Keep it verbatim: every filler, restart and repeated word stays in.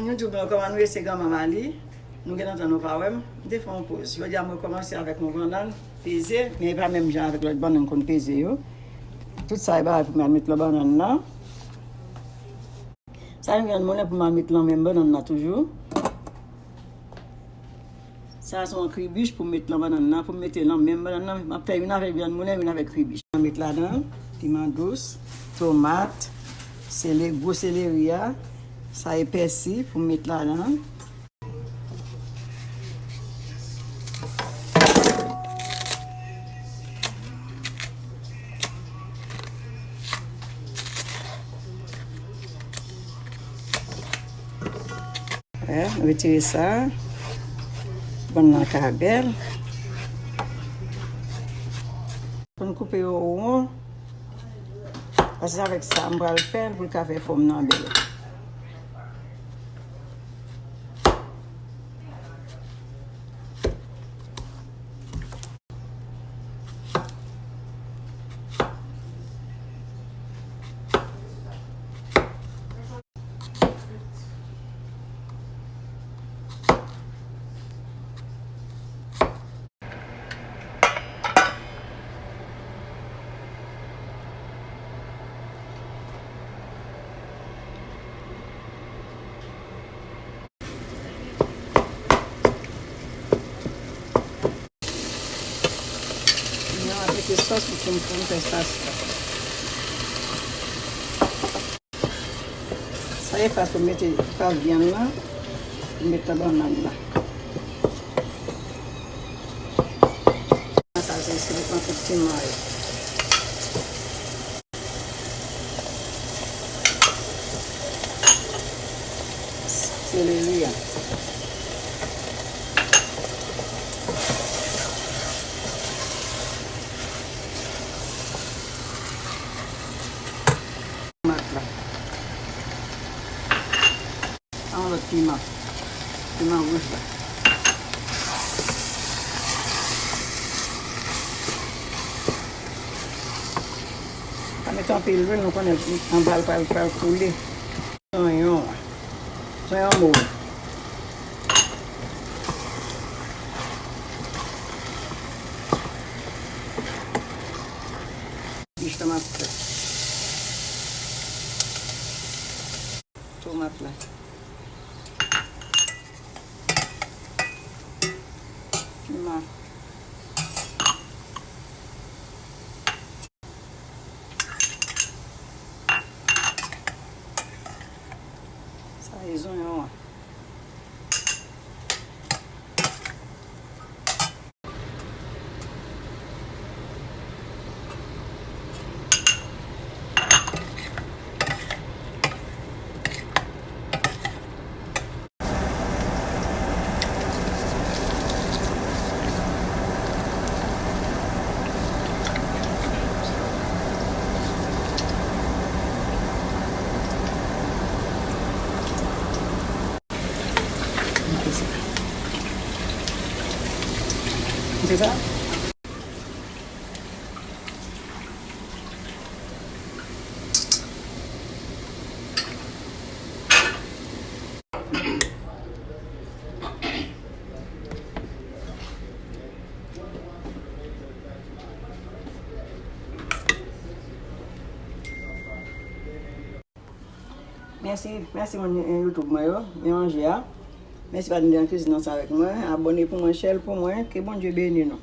Nou di w bonswa, kòman nou ye, se Granma Mali. Nou gen lontan nou pa wè m. M te fè yon poz. Jodi a, m rekòmanse avèk yon bannann peze, men e pa menm jan avèk lòt bannann m konn peze yo. Tout sa e bagay pou m al met nan bannann nan. Sa yon vyann moulen pou m al met nan menm bannann nan toujou. Sa se yon kribich pou m met nan bannann nan, pou m mete nan menm bannann nan. M ap fè youn avèk vyann moulen, youn avèk kribich. M ap met ladan piman dous, tomat, sele, gwo seleri a, sa e pèsi pou m met ladan. Wè, retire sa. Bannann nan ka bèl. Pou n koupe yo won. Paske se avèk sa m pral fè l pou l ka fè fòm nan bèl. Mwen ap mete sòs pou m, pou m fè sòs la. Sa e fas pou m mete fas vyann nan, pou m met nan bannann nan. Sa se, se yon ti piman yo. Seleri a. Tomat la. Yon lòt piman. Piman wouj la. Pa met anpil lwil, nou konnen anba l pral, pral koule. Zonyon an. Zonyon mov. Jis tomat la. Tomat la. Piman. Sa e zonyon an. Se sa? Mèsi, mèsi moun, eh, YouTube mwen yo, men manje a. Mèsi pa t nan kizin ansanm avèk mwen. Abòne pou mwen, share pou mwen. Ke Bondye beni nou.